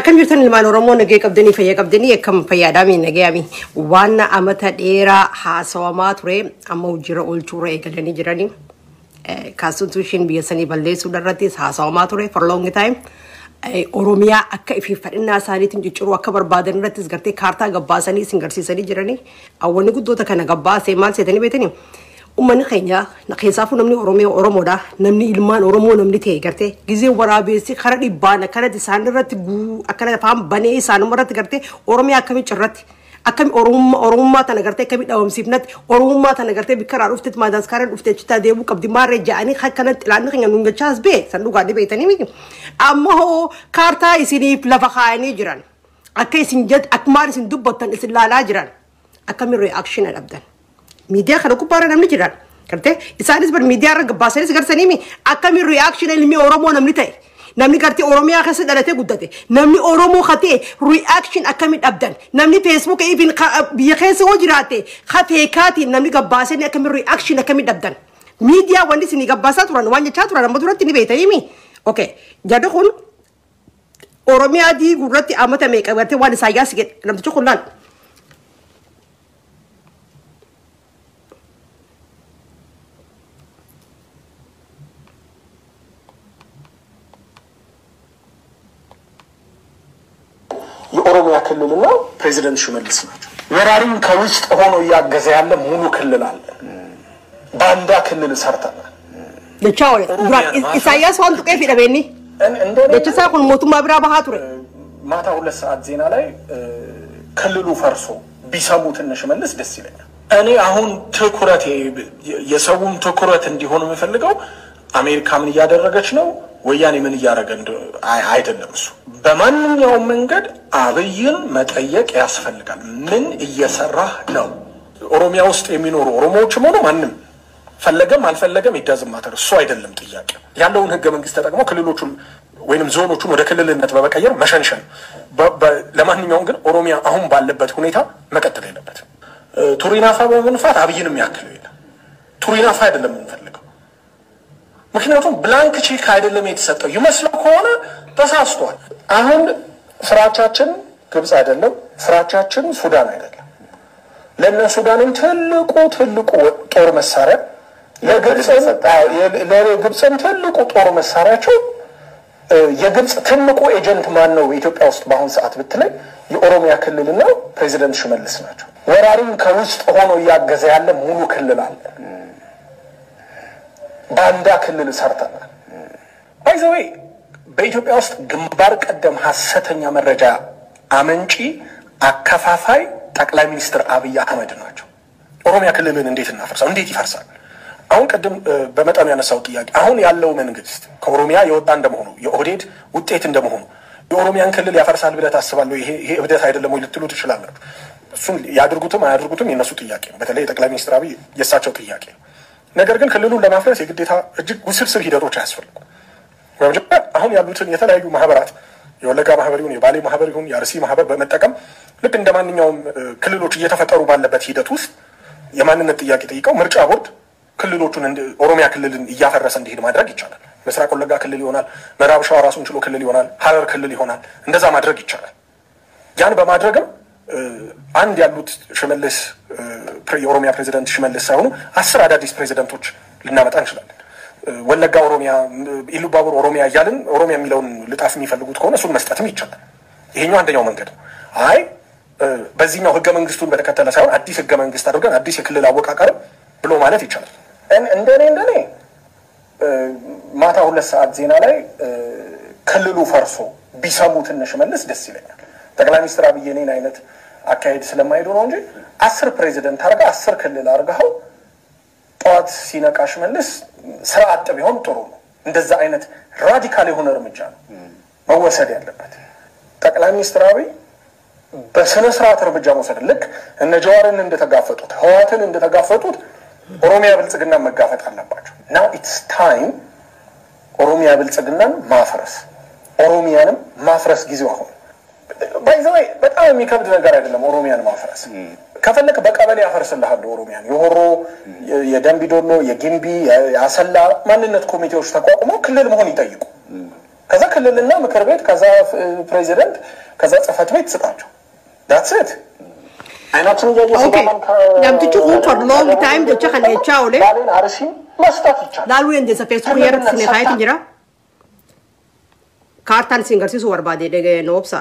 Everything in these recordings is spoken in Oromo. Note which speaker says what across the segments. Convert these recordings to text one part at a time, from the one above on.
Speaker 1: Akkam jirtan ilmaan Oromoo nagee qabdanii fayyaa qabdanii akkam fayyaadhaami nagayaami waan amata dheeraa haasawamaa ture amma hojiirra oolchuurra eegalanii jiranii constitution biyya sanii balleessuu irrattis haasawamaa ture for long time. Oromiyaa akka ifiif fadhinnaa isaaniitiin cicciruu akka barbaadan irrattis gartee kaartaa gabbaasanii isin garsiisanii jiranii wanni guddoota kana gabbaasee maal seetanii beetanii ummanni keenya keessaafuu namni Oromiyaa Oromoodha namni ilmaan Oromoo namni ta'e gartee gizee waraabeessi kara dhibbaan akkanatti isaan irratti akkana afaan banee isaanuma irratti gartee Oromiyaa akkamii cirratti akkami Oromummaa tana gartee akkamii dhabamsiifnatti Oromummaa tana gartee bikka irraa dhuftetti Maadaagaskaaraan dhuftee achitti deemuu qabdi maarree ja'anii akkanatti ilaanni keenya nuun gachaas bee san dhugaa dhibeetanii miti. Amma hoo kaartaa isiniif lafa kaayanii jiran akka isin jett akka maal isin dubbattan isin laalaa jiran akkamiin reaction dhabdan. Miidiyaa kana gubbaarra namni jiran gartee isaanis bar miidiyaa irra gabbaasanis garsanii akkamiin reaction ilmi Oromoo namni ta'e. Namni gartee Oromiyaa keessa dhalatee guddate namni Oromoo katee reaction akkamii dhabdan namni Facebook even biyya keessa hoo jiraate hafeekaatiin namni gabbaasanii akkamii reaction akkamii dhabdan miidiyaa wanni isinii gabbaasaa turan waan jechaa turan amma duratti ni beektanii okay jarri kun Oromiyaa diiguu irratti amata meeqa gartee waan Isaayyaas jedhe namtichi kun laal.
Speaker 2: የኦሮሚያ ክልልና ፕሬዚደንት ሽመልስ ናቸው። ወራሪን ከውስጥ ሆኖ እያገዘ ያለ ሙሉ ክልል አለ። ባንዳ ክልል ሰርተናል።
Speaker 1: Jechaa oole duraan Isaayyaas waan tuqee fi dhabeenni jecha isaa kun mootummaa biraa bahaa ture.
Speaker 2: ማታ 2 ሰዓት ዜና ላይ ክልሉ ፈርሶ ቢሰሙት እነ ሽመልስ ደስ ይለኛል። እኔ አሁን ትኩረቴ የሰውም ትኩረት እንዲሆን የምፈልገው አሜሪካ ምን እያደረገች ነው፣ ወያኔ ምን እያደረገ አይደለም። እሱ በማንኛውም መንገድ አብይን መጠየቅ ያስፈልጋል። ምን እየሰራህ ነው? ኦሮሚያ ውስጥ የሚኖሩ ኦሮሞዎችም ሆኑ ማንም ፈለገም አልፈለገም it doesn't matter እሱ አይደለም ጥያቄ። ያለውን ህገ መንግስት ተጠቅሞ ክልሎቹን ወይንም ዞኖቹን ወደ ክልልነት በመቀየር መሸንሸን። ለማንኛውም ግን ኦሮሚያ አሁን ባለበት ሁኔታ መቀጠል የለበትም። ቱሪናፋ በመንፋት አብይንም ያክለው የለም። ቱሪናፋ አይደለም የምንፈልገው። ምክንያቱም blank check አይደለም የተሰጠው ይመስለው ከሆነ ተሳስቷል። አሁን ፍራቻችን ግብጽ አይደለም፣ ፍራቻችን ሱዳን አይደለም። ለእነ ሱዳንም ትልቁ ትልቁ ጦር መሳሪያ ለግብጽም ትልቁ ጦር መሳሪያቸው የግብጽ ትልቁ agent ማን ነው በኢትዮጵያ ውስጥ በአሁን ሰዓት ብትለኝ የኦሮሚያ ክልልና ፕሬዚደንት ሽመልስ ናቸው። ወራሪን ከውስጥ ሆኖ እያገዘ ያለ ሙሉ ክልል አለ። ባንዳ ክልል ሰርተናል። By the way በኢትዮጵያ ውስጥ ግንባር ቀደም ሀሰተኛ መረጃ አመንጪ አከፋፋይ ጠቅላይ ሚኒስትር አብይ አህመድ ናቸው። ኦሮሚያ ክልልን እንዴት እናፈርሳው? እንዴት ይፈርሳል? አሁን ቅድም በመጠኑ ያነሳው ጥያቄ አሁን ያለው መንግስት ከኦሮሚያ የወጣ እንደመሆኑ የኦህዴድ ውጤት እንደመሆኑ የኦሮሚያን ክልል ያፈርሳል ብለህ ታስባለህ? ይሄ እብደት አይደለም ወይ ልትሉ ትችላላችሁ። እሱን ያድርጉትም አያድርጉትም የነሱ ጥያቄ ነው። በተለይ የጠቅላይ ሚኒስትር አብይ የእሳቸው ጥያቄ ነው። ነገር ግን ክልሉን ለማፍረስ የግዴታ እጅግ ውስብስብ ሂደቶች አያስፈልጉም። በመጀመሪያ አሁን ያሉትን የተለያዩ ማህበራት የወለጋ ማህበር ይሁን የባሌ ማህበር ይሁን የአርሲ ማህበር በመጠቀም ልክ እንደ ማንኛውም ክልሎች እየተፈጠሩ ባለበት ሂደት ውስጥ የማንነት ጥያቄ ጠይቀው ምርጫ ቦርድ ክልሎቹን ኦሮሚያ ክልልን እያፈረሰ እንዲሄድ ማድረግ ይቻላል። ምስራቅ ወለጋ ክልል ይሆናል፣ ምዕራብ ሸዋ ራሱን ችሎ ክልል ይሆናል፣ ሀረር ክልል ይሆናል። እንደዛ ማድረግ ይቻላል። ያን በማድረግም አንድ ያሉት ሽመልስ የኦሮሚያ ፕሬዚደንት ሽመልስ ሳይሆኑ 10 አዳዲስ ፕሬዚደንቶች ልናመጣ እንችላለን። ወለጋ ኦሮሚያ፣ ኢሉባቡር ኦሮሚያ እያልን ኦሮሚያ የሚለውን ልጣፍ የሚፈልጉት ከሆነ እሱን መስጠትም ይቻላል። ይሄኛው አንደኛው መንገድ ነው። አይ በዚህኛው ህገ መንግስቱን በተከተለ ሳይሆን አዲስ ህገ መንግስት አድርገን አዲስ የክልል አወቃቀር ብሎ ማለት ይቻላል። እንደኔ ማታ 2 ሰዓት ዜና ላይ ክልሉ ፈርሶ ቢሰሙት እነ ሽመልስ ደስ ይለኛል። ጠቅላይ ሚኒስትር አብይ እኔን አይነት አካሄድ ስለማይሄዱ ነው እንጂ 10 ፕሬዚደንት አድርገህ 10 ክልል አድርገኸው ጠዋት ሲነቃ ሽመልስ ስራ አጥ ቢሆን ጥሩ ነው። እንደዛ አይነት ራዲካል የሆነ እርምጃ ነው መወሰድ ያለበት። ጠቅላይ ሚኒስትር አብይ በስነ ስርዓት እርምጃ መውሰድ ልክ እነ ጀዋርን እንደተጋፈጡት ህወሓትን እንደተጋፈጡት ኦሮሚያ ብልጽግናን መጋፈጥ አለባቸው። Now it's time ኦሮሚያ ብልጽግናን ማፍረስ፣ ኦሮሚያንም ማፍረስ ጊዜው አሁን። By the way በጣም የሚከብድ ነገር አይደለም ኦሮሚያን ማፍረስ። ከፈለክ በቀበሌ ያፈርስልሃል ኦሮሚያን። የሆሮ፣ የደንቢዶሎ፣ የጊምቢ፣ የአሰላ ማንነት ኮሚቴዎች ተቋቁመው ክልል መሆን ይጠይቁ። ከዛ ክልልና ምክር ቤት፣ ከዛ ፕሬዚደንት፣ ከዛ ጽህፈት ቤት ስጣቸው። That's it። አይናችን እያየ
Speaker 1: Okay. Namtichi kun for long time jecha kana jechaa oole.
Speaker 2: ባሌን አርሲን መስጠት ይቻላል።
Speaker 1: Laaluu dandeessa, Facebook irratti isin kaayetu jira. Kaartaan isin agarsiisuu barbaade dhagee na obsa.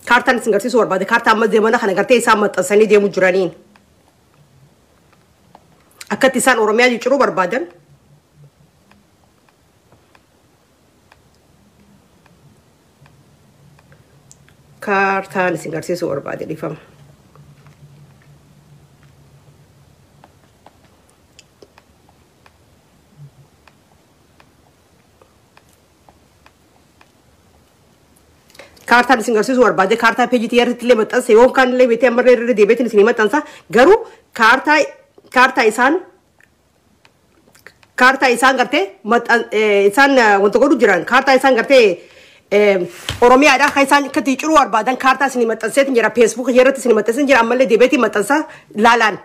Speaker 1: Kaartaan isin agarsiisuu barbaade kaartaa amma deemana kana gartee isaan maxxansanii deemu jiraniin. Akkatti isaan Oromiyaa jijjiiruu barbaadan. Kaartaan isin agarsiisuu barbaade, dhiifama. Kaartaan isin agarsiisuu barbaade kaartaa peejii irratti illee maxxansa, yoo kaan illee beetee ammallee irra deebiitiin isin maxxansa. Garuu kaartaa isaan gartee isaan wanta godhu jiran, kaartaa isaan gartee Oromiyaadhaa kan isaan akkatti ciruu barbaadan, kaartaa isin maxxanseetiin jira. Facebook irratti isin maxxanseetiin jira, ammallee deebiitiin maxxansa laalaan.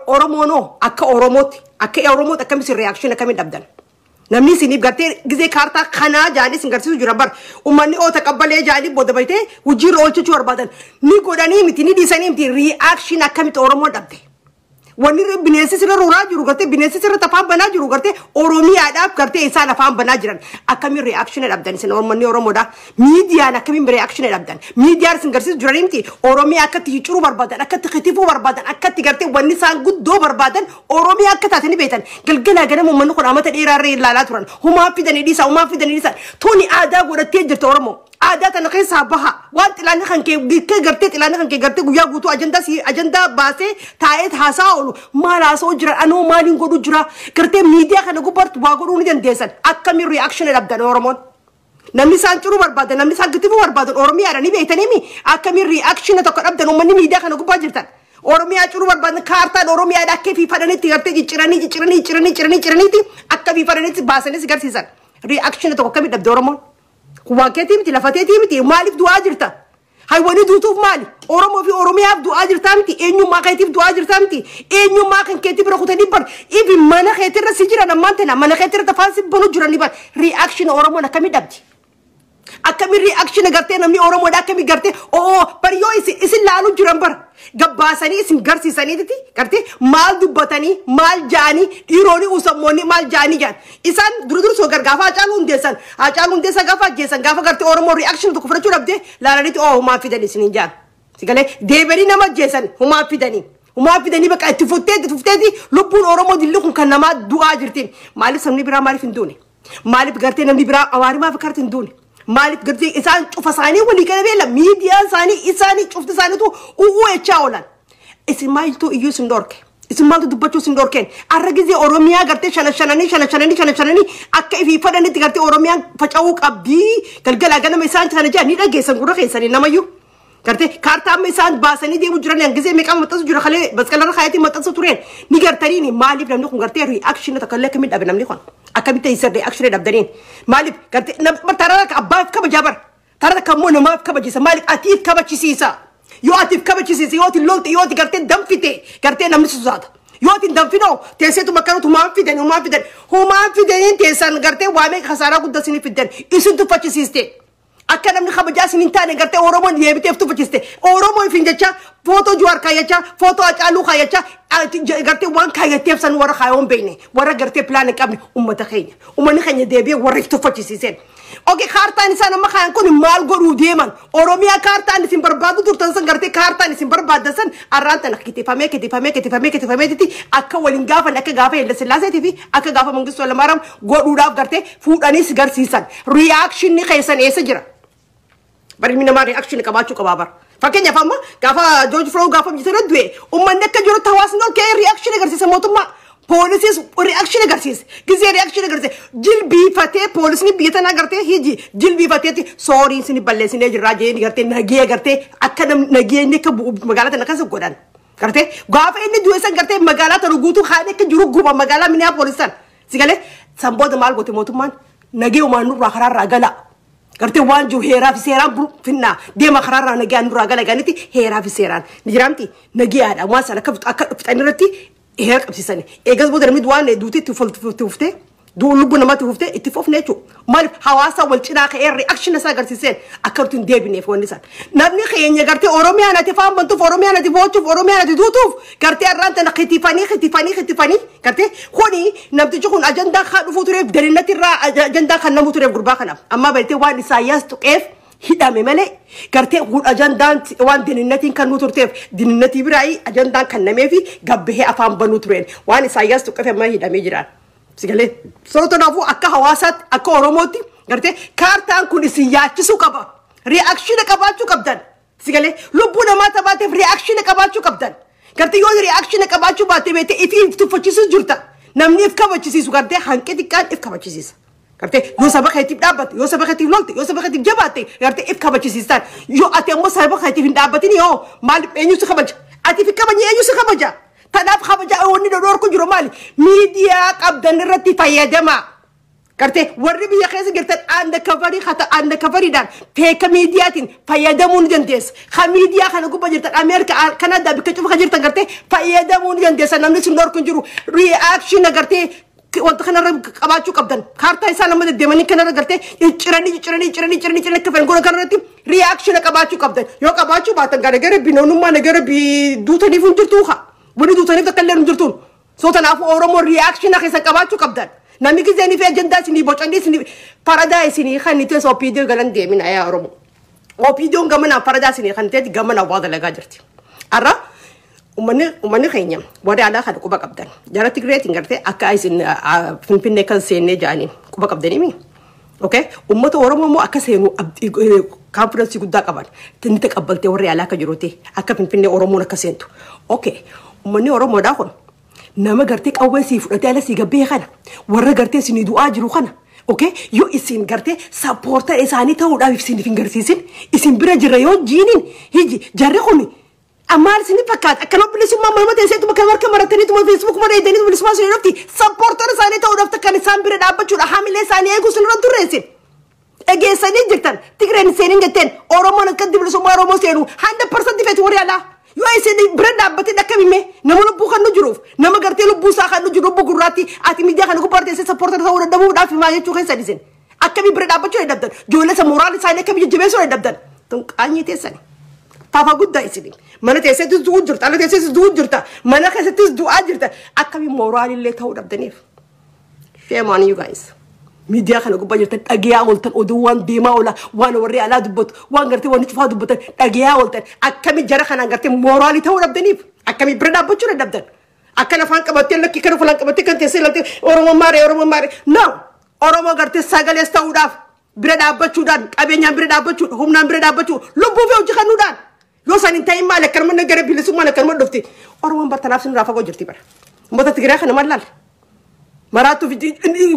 Speaker 1: Oromoonoo akka Oromootti akkamitti isin reaction akkamiin dhabdan? Namni isiniif gartee gizee kaartaa kanaa jaanii isin garsiisu jira bar. Uummanni oota qabbalee jaanii booda baytee hojiirra oolchachuu barbaadan. Ni godhanii miti, ni dhiisanii miti, reaction akkamitti Oromoon dhabde? Wanni bineensi sirra ruuraa jiru, gartee bineensi sirra afaan banaa jiru, gartee Oromiyaadhaaf gartee isaan afaan banaa jiran, akkamiin reaction dhabdan isin uummanni Oromoodha? Miidiyaan akkamiin reaction dhabdan? Miidiyaan isin garsiisu jiranii miti, Oromiyaa akkatti cicciruu barbaadan, akkatti kitifuu barbaadan, akkatti gartee wanni isaan guddoo barbaadan Oromiyaa akka taate ni beektan. Galgalaa ganama uummanni kun amata dheeraa irra ilaalaa turan. Humaa fidanii dhiisa, humaa fidanii dhiisa. Tuni aadaa godhattee jirti Oromoo. Aadaa tana keessaa baha. Waan xilaanni kan kee gartee xilaanni kan kee gartee guyyaa guutuu ajandaa si ajandaa baasee taa'ee haasaa oolu maal haasa'u jira? Anoo maaliin godhu jira? Gartee miidiyaa kana gubbaatti waa godhuu ni dandeessan. Akkamiin reaction dhabdan Oromoon? Namni isaan ciruu barbaadan, namni isaan gitifuu barbaadan Oromiyaadha ni beektaniimi. Akkamiin reaction tokko dhabdan uummanni miidiyaa kana gubbaa jirtan? Oromiyaa ciruu barbaadan, kaartaan Oromiyaadha akka fiifadhanitti gartee cicciranii cicciranii cicciranii cicciranii cicciraniiti akka fiifadhanitti baasanii si garsiisan. Reaction tokko akkamiin dhabde Oromoon? Waan keetii miti, lafa teetii miti, maaliif du'aa jirta? Haywanii duutuuf maali? Oromoo fi Oromiyaaf du'aa jirtaa miti? Eenyummaa keetiif du'aa jirtaa miti? Eenyummaa kan keetii bira kutanii bar ifi mana keetirra si jiran, ammaan tana mana keetirra tafaan si banu jiranii bar. Reaction Oromoon akkamii dhabdi? Akkamiin reaction gartee namni Oromoodha akkamii gartee oo bar yoo isin laaluu jiran bar gabbaasanii isin garsiisaniiti gartee maal dubbatanii, maal ja'anii, dhiironni usammoonni maal ja'anii ja'an? Isaan dura dursoo gar gaafa Hacaaluu Hundeessan, Hacaaluu Hundeessan gaafa ajjeessan, gaafa gartee Oromoo reaction tokko fudhachuu dhabde laalaniiti oo humaa fidan isiniin ja'an. Sigalee deebianii nama ajjeessan humaa fidanii. Humaa fidanii bakka itti fuftee itti fufteeti lubbuun Oromoo dilli kun kan namaa du'aa jirtiin. Maaliif sabni biraa maaliif hin duune? Maaliif gartee namni biraa awaarii maaf karti hin duune? Maaliif gartee isaan cufa isaanii walii gala beela miidiyaan isaanii isaanii cufti isaaniitu u'uu jechaa oolan. Isin maaltu iyyuu isin dhorke? Isin maaltu dubbachuu isin dhorkeen? Arra gizee Oromiyaa gartee shana shananii shana shananii shana shananii akka ifii fadhanitti gartee Oromiyaan faca'uu qabdii galgalaa ganama isaan kana jedhan ni dhageessan gurra keessanii namayyuu. Gartee kaartaa amma isaan baasanii deemu jiran hangizee meeqa maxxansu jira, kalee masqalarra kaayatii maxxansu tureen ni gartaniini. Maaliif namni kun gartee reaction takka illee akkamiin dhabe namni kun? Akkamitti isa reaction dhabdaniin? Maaliif gartee taraa takka abbaaf kabajaa bara, taraa takka immoo namaaf kabajisa. Maaliif atiif kabachisiisa? Yoo atiif kabachisiisa, yoo ati lolte, yoo ati gartee danfite, gartee namni sodaata. Yoo ati danfinoo teesseetu bakka humaan fidan, humaan fidan, humaan fidaniin teessan gartee waamee kasaaraa guddaa isinii fiddan, isin tuffachisiiste. Akka namni kabajaa isin hin taane gartee Oromoon deebiteef tuffachiste. Oromoo ifin jecha footoo Jawaar kaayyachaa, footoo Hacaaluu kaayyachaa, gartee waan kaayyateef san warra kaayoon beekne, warra gartee plan hin qabne uummata keenya. Uummanni keenya deebi'ee warra if tuffachisiiseen. Okay, kaartaan isaan amma kaayan kun maal godhuu deeman? Oromiyaa kaartaan isin barbaadu turtan san, gartee kaartaan isin barbaaddan san arraan tana kitifamee kitifamee kitifamee kitifameetitti akka waliin gaafan, akka gaafa Haile Sillaaseetii fi akka gaafa Mangistuu Hayilamaariyaam godhuudhaaf gartee fuudhanii si garsiisan. Reactionii keessan eessa jira? Bari ilmi namaa reaction qabaachuu qabaa bara. Fakkeenyaaf amma gaafa George Floyd gaafa biyya sana du'e, uummanni akka jirutti hawaasni ol ka'ee reaction agarsiisa mootummaa. Poolisiis reaction agarsiise. Gizee reaction agarsiise. Jilbiifatee poolisni biyya tanaa gartee hiji jilbiifateeti sorry isin balleessinee jirraa jee gartee nagee gartee akka nageenyi akka bu'u magaalaa tana keessa godhan. Gartee gaafa inni du'e san gartee magaalaa tana guutuu haadha akka jiru guba magaalaa Minneapolis san. Sigalee san booda maal goote mootummaan? Nagee uumaan nurraa karaarraa gala. Gartee waan jiru heeraa fi seeraan finnaa deema, karaarraa nagaa nurraa gala ganitti heeraa fi seeraan ni jiraamti nagaadha waan sana akka fixan irratti. Heera qabsiisanii. Eegas booda namni waan duutii itti fuftee lubbuu namaatti fuftee itti fufne jechuudha. Maaliif hawaasa wal cinaa ka'ee reaction isaa agarsiiseen akka nuti hin deebineef wanni isaan. Namni keenya gartee Oromiyaan ati faan bantuuf, Oromiyaan ati boochuuf, Oromiyaan ati duutuuf gartee har'aan tana kitifanii kitifanii kitifanii gartee kuni namtichi kun ajandaa kan dhufuu tureef daliinatti irraa ajandaa kan namuu tureef gurbaa kanaaf. Amma bartee waan Isaayyaas tuqeef hidhame malee gartee ajandaan waan dininnatiin kan nu turteef dininnatii biraayii ajandaan kan nameefi gabbahee afaan banuu tureen waan Isaayyaas tuqeef amma hidhamee jiraan. Sigalee soo kanaafuu akka hawaasaatti, akka Oromootti gartee kaartaan kun isin yaachisuu qaba. Reaction qabaachuu qabdan. Sigalee lubbuu namaa taphateef reaction qabaachuu qabdan. Gartee yoo reaction qabaachuu baatte beektee ifii tuffachiisu jirta. Namni if kabachisiisu gartee hanqi xiqqaan if kabachisiisa. Gartee yoo saba keetiif dhaabbatte, yoo saba keetiif lolte, yoo saba keetiif jabaatte, gartee if kabachisiistaan. Yoo ati ammoo saba keetiif hin dhaabbatin yoo maal eenyu si kabaja? Ati fi kabajni eenyu si kabaja? Tanaaf kabaja wanni dhodhorku jiru maali? Miidiyaa qabdan irratti fayyadamaa. Gartee warri biyya keessa jirtan undercoverii hata undercoveriidhaan feeka miidiyaatiin fayyadamuu ni dandeessa. Ha miidiyaa kana gubbaa jirtan Ameerikaa, Kanaadaa bakka cufa kan jirtan gartee fayyadamuu ni dandeessa. Namni sun dhorku hin jiru. Reaction gartee wanta kanarra qabaachuu qabdan. Kaartaa isaa nama deddeemanii kanarra gartee ciranii ciranii ciranii ciranii ciranii akka fedhan godhan kanarratti reaction qabaachuu qabdan. Yoo qabaachuu baatan gara binoonummaa gara duutaniif hin jirtu haa. Wanni duutaniif takka illee hin jirtuun. Soo kanaafuu Oromoo reaction keessa qabaachuu qabdan. Namni gizeenii fi ajandaa isinii bocanii isinii faradaa isinii kan itti OPDO galan deemin ayaa Oromoo. OPDOon gamanaan faradaa isinii kan ta'e gamanaan waa dalagaa jirti. Har'a uummanni keenya warri alaa kana quba qabdan. Jara Tigreetiin gartee akka isin Finfinnee kan seennee ja'aniin quba qabdanii mi? Okay? Uummata Oromoo immoo akka seenu confidence guddaa qaban. Inni taqabbaltee warri alaa akka jirutti akka Finfinnee Oromoon akka seentu. Okay. Uummanni Oromoodhaa kun nama gartee qawwee sii fudhatee ala sii gabbee kana warra gartee isinii du'aa jiru kana, okay, yoo isin gartee supporter isaanii ta'uudhaaf isiniif hin garsiisin, isin bira jira yoo jiiniin hiji jarri kun ammaal isin fakkaata akkana bilisummaa morma teesseetuma kan harka marataniituma Facebook mara eedaniitu bilisummaa isin dhufti supporter isaanii ta'uudhaaf kan isaan bira dhaabbachuudha hamilee isaanii eeguu isin irra turreessin. Dhageessanii jirtan Tigreen seeniin jetteen Oromoon akkatti bilisummaa Oromoo seenu 100% feeti warri alaa. Yoo isin bira dhaabbatee akkamime nama lubbuu kan nu jiruuf nama gartee lubbuu isaa kan nu jiru lubbuu gurraatti ati miidiyaa kana gubbaa teessee supporter ta'uu dadhabuudhaaf himaa jechuu keessan isin. Akkamii bira dhaabbachuu dadhabdan? Ijoollee isa moraal isaanii akkamii jajjabeessuu dadhabdan? Tun qaanyii teessani. Fafa guddaa isin. Mana teessettis du'uu jirta, ala teessettis du'uu jirta, mana keessattis du'aa jirta. Akkamii moraalillee ta'uu dhabdaniif? Shame on you guys. Miidiyaa kana gubbaa jirtan dhagayaa ooltan, oduu waan deemaa oola, waan warri alaa dubbatu, waan gartee wanni cufaa dubbatan dhagayaa ooltan. Akkamii jara kanaan gartee mooraalii ta'uu dhabdaniif? Akkamii bira dhaabbachuu dadhabdan? Akkan afaan qabattee lakkii kana fuulaan qabattee kan teessee ilaaltee Oromoo maaree, Oromoo maaree? No! Oromoo gartee sagalees ta'uudhaaf bira dhaabbachuudhaan, qabeenyaan bira dhaabbachuudha, humnaan bira dhaabbachuu, lubbuu fi hojii kennuudhaan. Yoo isaan hin ta'in maali akkanuma gara bilisummaan akkanuma dhufti? Oromoon bartanaaf sinirraa fagoo jirti bara. Uummata Tigiraa kana maal laala? Maraattuu fi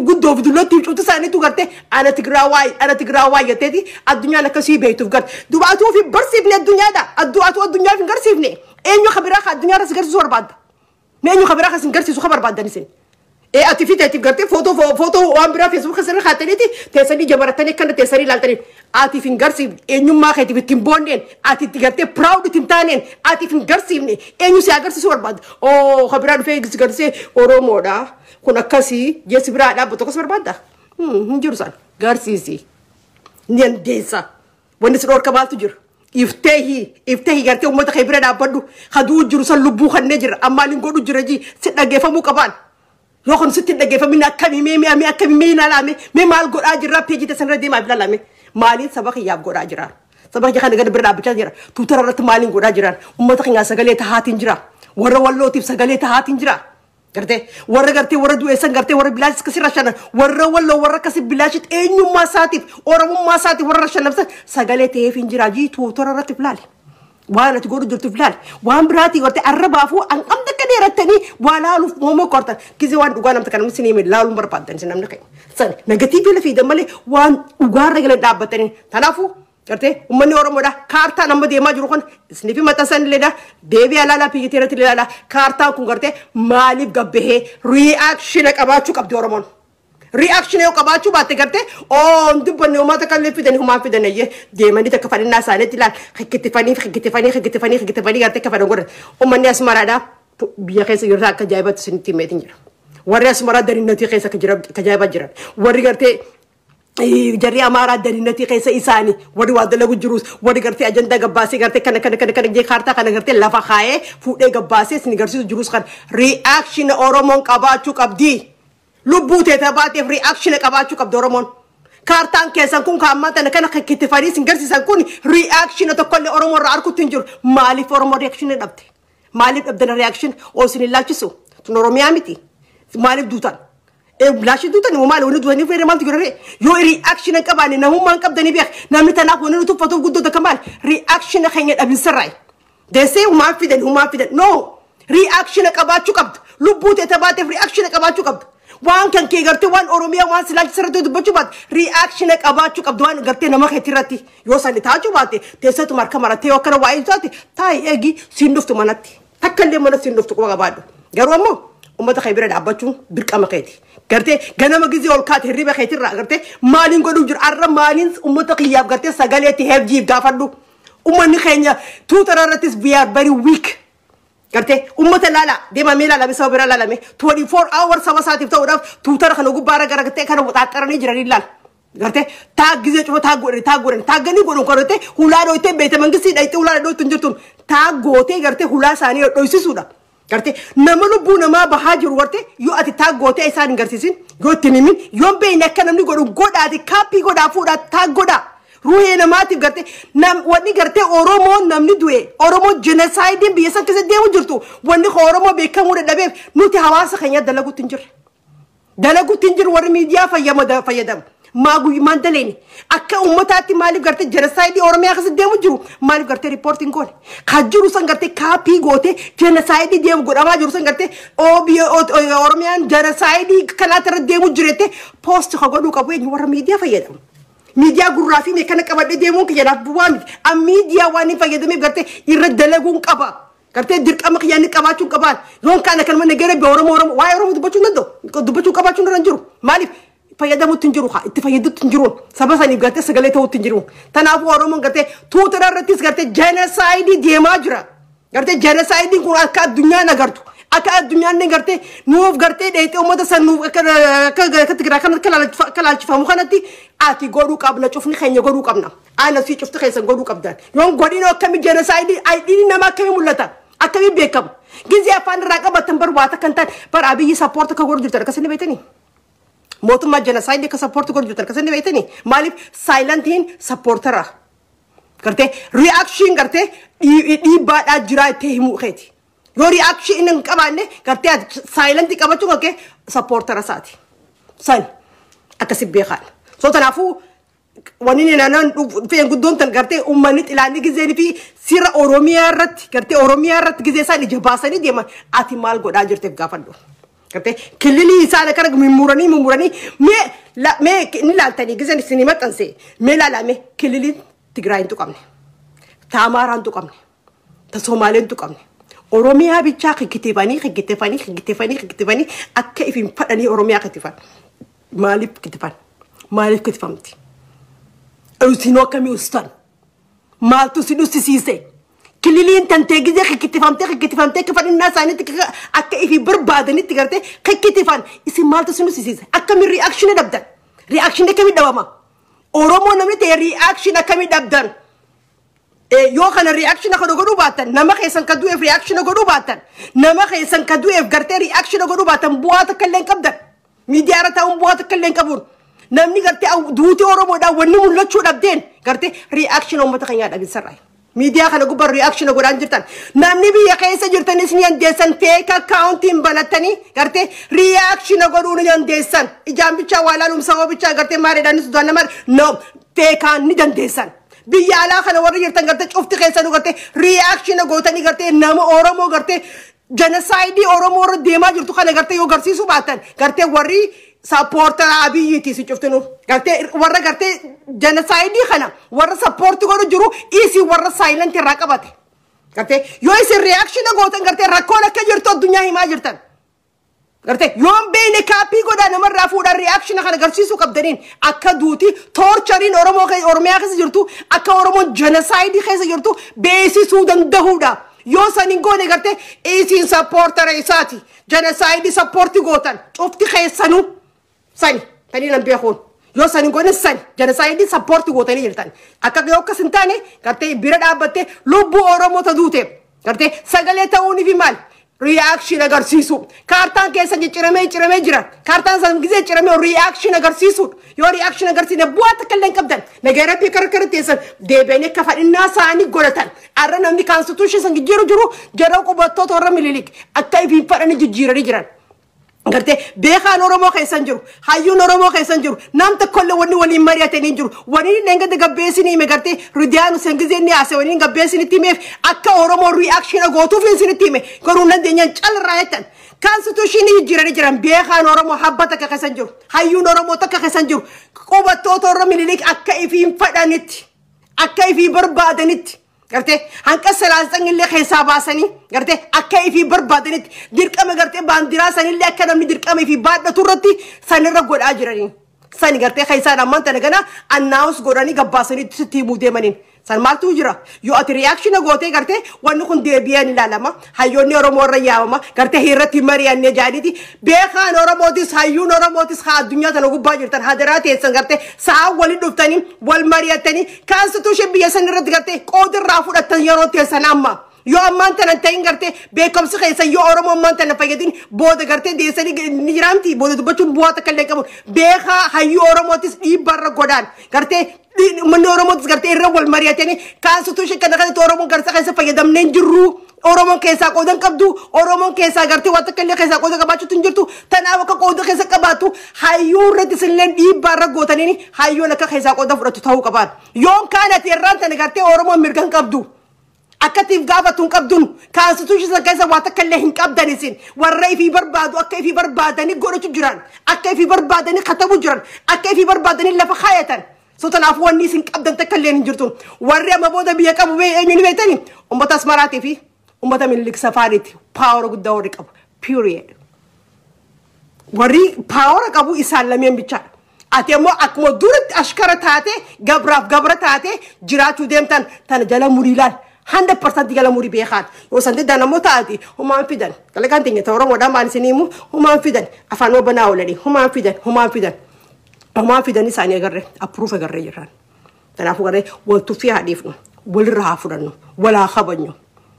Speaker 1: guddoo fi dullootti cuutu isaaniitu gartee ana Tigraawaa, ana Tigraawaa jetteeti addunyaan akkasii beektuuf garte. Duuba atuu fi barsiifne addunyaadha. Atuu addunyaaf hin garsiifne. Eenyu kabiraa ka addunyaa irra si garsiisuu barbaadda? Mee eenyu kabiraa ka si garsiisu ka barbaaddan isin? Ee ati fi teetiif gartee footoo waan biraa Facebook asirra kaataniiti teessanii jabaratanii akkana teessanii ilaaltanii atiif hin garsiifne, eenyummaa keetiif ittiin boonneen, ati itti gartee proud ittiin taaneen atiif hin garsiifne, eenyu si agarsiisuu barbaadda? Oo kabiraa dhufee si garsiisee Oromoodha kun akkasii jeessi biraa dhaabbatu akkas barbaadda? Hin jiru san garsiisi. Ni dandeessa. Wanni si dhorka maaltu jira? Ifteehi ifteehi gartee uummata kee bira dhaabbadhu. Haduu jiru san lubbuu kannee jira ammaan hin godhu jira ji si dhaggeeffamuu qabaan. Yoo kun sitti hin dhaggeeffamin akkamii mee mee mee akkamii mee ilaalame mee maal godhaa jirra? Peejii teessan irra deemaa ilaalame maaliin saba kiyyaaf godhaa jira? Saba kiyya kana gadi bira dhaabbachaa jira. Tuutara irratti maaliin godhaa jiran? Uummata keenyaa sagalee tahaatiin jira. Warra Wallootiif sagalee tahaatiin jira. Gartee warra gartee warra du'eessan gartee warra bilaashis akkasii rashanan warra Walloo warra akkasii bilaashitti eenyummaa isaatiif Oromummaa isaatiif warra rashanamsan sagalee ta'eef hin jira jii tuutara irratti ilaali. Waan ati godhu jirtuuf ilaali. Waan biraatii gartee arrabaafuu hanqamta akka dheerattanii waa laaluuf moomoo qortan. Kizee waan dhugaa namta kana isin hime laaluun barbaaddan isin namni keenya. San negative lafiidan malee waan dhugaarra galan dhaabbatanii. Kanaafuu gartee uummanni Oromoodha. Kaartaan amma deemaa jiru kun isiniif maxxansan illeedha. Deebii alaalaa biyyattii irratti ilaalaa. Kaartaan kun gartee maaliif gabbahee? Reaction qabaachuu qabdi Oromoon. Reaction yoo qabaachuu baatte gartee oo hin dubbanne uummata kan fidanii humaan fidan eeyyee deemanii takka fadhinnaa isaaniitti ilaal hikkitifanii hikkitifanii hikkitifanii hikkitifanii gartee akka fedhan godhan. Uummanni Asmaraadha. Biyya keessa jirta akka ajaa'ibatti isinitti himeetiin jira. Warri Asmaraa darinnatii keessa akka ajaa'ibaa jiran. Warri gartee jarri Amaaraa darinnatii keessa isaanii warri waa dalagu jirus, warri gartee ajandaa gabbaasee gartee kana kana kana kana jee kaartaa kana gartee lafa kaayee fuudhee gabbaasee isin garsiisu jirus, kan reaction Oromoon qabaachuu qabdi. Lubbuu teeta baateef reaction qabaachuu qabdi Oromoon. Kaartaan keessan kun kan ammaa tana kana kittifanii isin garsiisan kun reaction tokkollee Oromoo irraa arguutti hin jiru. Maaliif Oromoo reaction dhabde? Maaliif dhabdan reaction? Oo isin hin laalchisu. Tun Oromiyaa miti. Maaliif duutan? Laashi duutan immoo maali wanni duutanii fayyada maaltu jira ree? Yoo reaction hin qabaanne, namummaa hin qabdanii beek. Namni tanaaf wanni nu tuffatuuf guddoo takka maali? Reaction keenya dhabinsarraayi. Deessee humaan fidan, humaan fidan. No! Reaction qabaachuu qabdu. Lubbuu teeta baateef reaction qabaachuu qabdu. Waan kan kee gartee waan Oromiyaa waan silaalchisa irratti dubbachuu baate, reaction qabaachuu qabdu waan gartee nama keetii irratti. Yoo sani taachuu baate, teessatuma harka marattee yoo akkana waa'ee taate, taa'i eegi, siin dhuftu manatti. Takka illee mana siin dhuftu, quba qabaadhu. Garuu ammoo uummata kee bira dhaabbachuun dirqama keeti. Gartee ganama gizee ol kaate hirriba keetirraa gartee maaliin godhuu jiru, arra maaliin uummata kiyyaaf gartee sagaleetti heebjiif gaafadhu. Uummanni keenya Twitter irrattis we are very weak. Gartee uummata laala deemamee laalame, saba bira laalame, 24 hours saba isaatiif ta'uudhaaf Twitter kana gubbaarra garagartee kana waxaaxaranii jiranii laala. Gartee tag gizee cufa tag godhani, tag godhani, taagganii godhun godhatee hulaa dhoytee beete mangistii dhayxee hulaa dhoytu hin jirtun, tag gootee gartee hulaa isaanii dhoysisuudha. Gartee nama lubbuu namaa bahaa jiru gartee yoo ati tag gootee isaan hin garsiisin, yoo ittiin himin, yoo hin beekne akka namni godhu godhaati, copy godhaa, fuudhaa, tag godhaa. Ruhee namaatiif gartee nam wanni gartee Oromoon namni du'e, Oromoo genocide biyya san keessa deemu jirtu, wanni Oromoo beekamuu dadhabeef nuti hawaasa keenya dalaguutti hin jirre. Dalaguutti hin jiru warri miidiyaa fayyadamu. Maa guyyumaan daleeni akka uummataatti maaliif gartee genocide Oromiyaa keessa deemu jiru maaliif gartee reportiin goone? Kan jiru san gartee copy gootee genocide deemu godhamaa jiru san gartee Oromiyaan genocide kanaatti irra deemu jirette post ka godhuu qabu eenyu? Warra miidiyaa fayyadamu. Miidiyaa gurraa fi kana qabadhee deemuun kiyyaadhaaf bu'aa miti. An miidiyaa waan hin fayyadameef gartee irra dalaguun qaba. Gartee dirqama kiyyaa inni qabaachuu qabaan. Yoon kana kanuma nagara be Oromoo Oromoo waa'ee Oromoo dubbachuu hin danda'u. Dubbachuu qabaachuu hin jiru. Maaliif? Fayyadamuutti hin jiru haa itti fayyaduutti hin jiru. Saba saniif gartee sagalee ta'uutti hin jiru. Kanaafuu Oromoon gartee Twitter irrattis gartee genocide deemaa jira. Gartee genocideiin kun akka addunyaan agartu. Akka addunyaan gartee nuuf gartee dheexee uummata san nuuf akka akka Tigiraa kan akka laalchifamu kanatti ati godhuu qabna, cufni keenya godhuu qabna. Ana si cufti keessan godhuu qabdan. Yoon godhin akkamii genocide ayidiin nama akkamii mul'ata? Akkamii beekamu? Gizee afaan irraa qabatan bar waata kan ta'an bar Abiyyi support akka godhu jirtan akkasii beektanii? Mootummaa genocide akka support godhu jirtan akkasii beektanii? Maaliif silentiin supportera? Gartee reaction gartee dhiibbaadhaa jiraa itti himuu keeti. Yoo reaction inni hin qabaanne, gartee ati silent qabachuun gartee supportera isaati. San akkasi beekan. So kanaafuu wanni inni naannoo dhufeen guddoon tan gartee uummanni xilaanni gizeen fi sirra Oromiyaa irratti gartee Oromiyaa irratti gizee isaan ija baasanii deeman ati maal godhaa jirteef gaafadhu. Gartee kililii isaan akkana mummuranii mummuranii mee mee ni laaltanii gizeen isinii maxxanse, mee laalame, kililiin Tigraay hin tuqamne. Ta Amaaraa hin tuqamne. Ta Somaalee hin tuqamne. Oromiyaa bichaa kikitifanii kikitifanii kikitifanii kikitifanii akka ifin fadhanii Oromiyaa kitifan. Maaliif kitifan? Maaliif kitifamti? Isinoo akkamii ustan? Maaltu si dhussisiise? Kililiin tantee gizee kikitifamtee kikitifamtee akka fadhinnaa isaaniitti akka ifi barbaadanitti gartee kikitifan, isin maaltu si dhussisiise? Akkamiin reaction dhabdan? Reaction akkamii dhabama? Oromoo namni ta'e reaction akkamii dhabdan? Yoo kana reaction kana godhuu baatan, nama keessan ka du'eef reaction godhuu baatan, nama keessan ka du'eef gartee reaction godhuu baatan, bu'aa takka illee hin qabdan. Miidiyaa irra taa'uun bu'aa takka illee hin qabuun. Namni gartee duutii Oromoodhaan wanni mul'achuu dhabdeen gartee reaction uummata keenyaa dhabinsarraa. Miidiyaa kana gubbaa reaction godhaan jirtan. Namni biyya keessa jirtanis ni dandeessan, fake accountiin banattanii gartee reaction godhuu ni dandeessan. Ijaan bichaa waa ilaaluun saba bichaa gartee maaliidhaan sudaan nama no fakeaan ni dandeessan. Biyya alaa kana warri jirtan gartee cufti keessanuu gartee reaction gootanii gartee nama Oromoo gartee genocide Oromoo irra deemaa jirtu kana gartee yoo garsiisuu baatan, gartee warri supportera Abiyyiiti si cuftinu. Gartee warra gartee genocide kana warra support godhu jiru isii warra silent irraa qabate. Gartee yoo isin reaction gootan, gartee rakkoon akka jirtu addunyaa himaa jirtan. Gartee yoon beekne copy godhaa, namarraa fuudhaan reaction kana agarsiisuu qabdaniin akka duuti tortureiin Oromoo Oromiyaa keessa jirtu, akka Oromoon genocide keessa jirtu beeksisuu danda'uudha. Yoo san hin goone gartee isiin supporter isaati. Genocide support gootan cufti keessanuu sani tanii nan beekuun. Yoo san hin goone sani genocide support gootanii jirtan. Akka yoo akkas hin taane gartee bira dhaabbattee lubbuu Oromoo ta duute gartee sagalee ta'uunii fi maal reaction agarsiisu. Kaartaan keessa cicciramee ciramee jira. Kaartaan san gisee ciramee reaction agarsiisu. Yoo reaction agarsiisne bu'aa takka illee hin qabdan. Nagaa rabbii kara kara teessan deebi'anii akka fadhinnaa isaanii godhatan. Arra namni constitution san jijjiiru jiru jara qubattoota warra Mililik akka ifiin fadhanii jijjiiranii jiran. Gartee beekaan Oromoo keessan jiru, hayyuun Oromoo keessan jiru, nam tokkollee wanni waliin mari'atanii jiru. Wanni inni dhengada gabbeessinii hime gartee Ridiyaan Hussein gizee inni haase wanni gabbeessinitti himeef akka Oromoo reaction gootuuf isinitti hime. Garuu nan deenyaan calirraa jettan. Constitution jijjiiranii jiran. Beekaan Oromoo habba takka keessan jiru, hayyuun Oromoo takka keessan jiru. Qubattoota warra Mililik akka ifiin fadhanitti, akka ifii barbaadanitti. Gartee hanqa salaaxan illee keessaa baasanii gartee akka ifii barbaadanitti dirqama gartee baandiraa sanillee akka namni dirqama ifii baadhatu irratti sanirra godhaa jiranii. Sani gartee keessaan ammaan tana gana announce godhanii gabbaasanii sitti himuu deemaniin. San maaltu jira? Yoo ati reaction gootee gartee wanni kun deebi'ee ni ilaalama. Hayyoonni Oromoo irra yaamama. Gartee irratti mari'annee jaaniiti. Beekaan Oromootis, hayyuun Oromootis haa addunyaa tana gubbaa jirtan hadaraa teessan gartee sa'aa waliin dhuftanii wal mari'attanii constitution biyya san irratti gartee qooda irraa fudhattan yeroo teessan amma. Yoo ammaan tana ta'in gartee beekumsi keessa yoo Oromoo ammaan tana fayyadin booda gartee deessanii ni jiraamti, booda dubbachuun bu'aa takka illee qabu. Beekaa hayyuu Oromootis dhiibbaarra godhaan gartee uummanni Oromootis gartee irra wal mari'atanii constitution kana kanatti Oromoon gartee keessa fayyadamnee hin jirru. Oromoon keessaa qooda hin qabdu. Oromoon keessaa gartee waan takka illee keessaa qooda qabaachuutu hin jirtu. Tanaaf akka qooda keessa qabaattu hayyuu irratti isinillee dhiibbaarra gootanii hayyuun akka keessaa qooda fudhatu ta'uu qabaan. Yoon kaan ati irraan tana gartee Oromoon mirga hin qabdu. Akkatiif gaafatu hin qabdun, constitution san keessa waa takka illee hin qabdan. Isin warra ifii barbaadu akka ifii barbaadanii godhachuu jiran, akka ifii barbaadanii katabu jiran, akka ifii barbaadanii lafa kaayatan. So tanaaf wanni isin qabdan takka illee hin jirtu. Warri amma booda biyya qabu eenyu ni beektani? Ummata Asmaraatii fi ummata Minilik Safaariiti power guddaa warri qabu, period. Warri power qabu isaan lameen bichaadha. Ati ammoo akkuma duratti ashkara taate, gabraaf gabra taate jiraachuu deemtan. Tana jala murii ilaal. 100% jala murii beekaan. Yoo san diddan ammoo taati humaan fidan. Dalagaan teenya ta'e Oromoodhaan maal isin himu? Humaan fidan. Afaan banaa oolanii humaan fidan, humaan fidan. Humaan fidan isaanii agarree approve agarree jirran. Kanaafuu garee wal tuffii haa dhiifnu, walirraa haa fudhannu, wal haa kabajnu.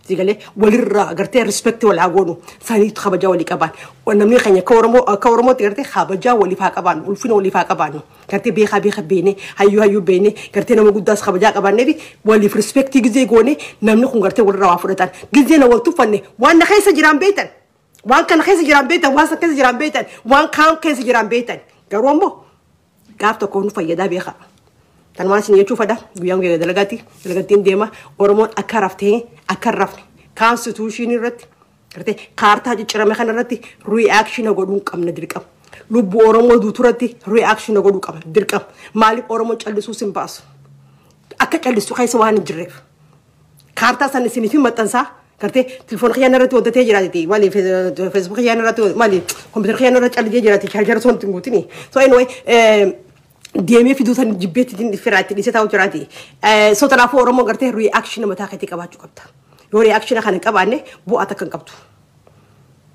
Speaker 1: Sigalee walirraa gartee respect wal haa goonu, saniitu kabajaa walii qabaan. Namni keenya akka Oromoo, akka Oromootti gartee kabajaa waliif haa qabaannu, ulfina waliif haa qabaannu. Gartee beekaa beeka beene, hayyuu hayyuu beene, gartee nama guddaas kabajaa qabaannee fi waliif respect gizee goone namni kun gartee walirraa waa fudhatan. Gizee na wal tuffanne waan na keessa jiraan beektan. Waan kana keessa jiraan beektan, waan san keessa jiraan beektan, waan kaan keessa jiraan beektan. Garuu ammoo gaaf tokko nu fayyadaa beekaa. Tanumaan isin jechuu fedha. Guyyaan guyyaa dalagaatti dalagattiin deema. Oromoon akka raftee akka hin rafne constitution irratti gartee kaartaa ciccirame kana irratti reaction godhuu qabna dirqama. Lubbuu Oromoo duutu irratti reaction godhuu qabna dirqama. Maaliif Oromoon callisuus hin baasu? Akka callisu keessa waan hin jirreef. Kaartaa san isiniif hin maxxansaa, gartee telefoon kiyyaan irratti hojjetee jiraati, maali Facebook kiyyaan irratti, maali kompiitara kiyyaan irratti callisee jiraati, charger son hin guutini. So anyway, deemee fiduu san jibbeetti firaatti dhiisee taa'u jiraati. So kanaafuu Oromoon gartee reaction mataa keetii qabaachuu qabda. Yoo reaction kana hin qabaanne bu'aa takka hin qabdu.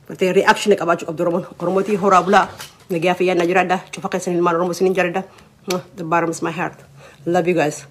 Speaker 1: Gartee reaction qabaachuu qabdu Oromoon. Oromootii horaa bulaa, nagayaa fayyaa na jiraadha. Cufa keessan ilmaan Oromoo isiniin jaaladha. The bottom is my heart. Love you guys.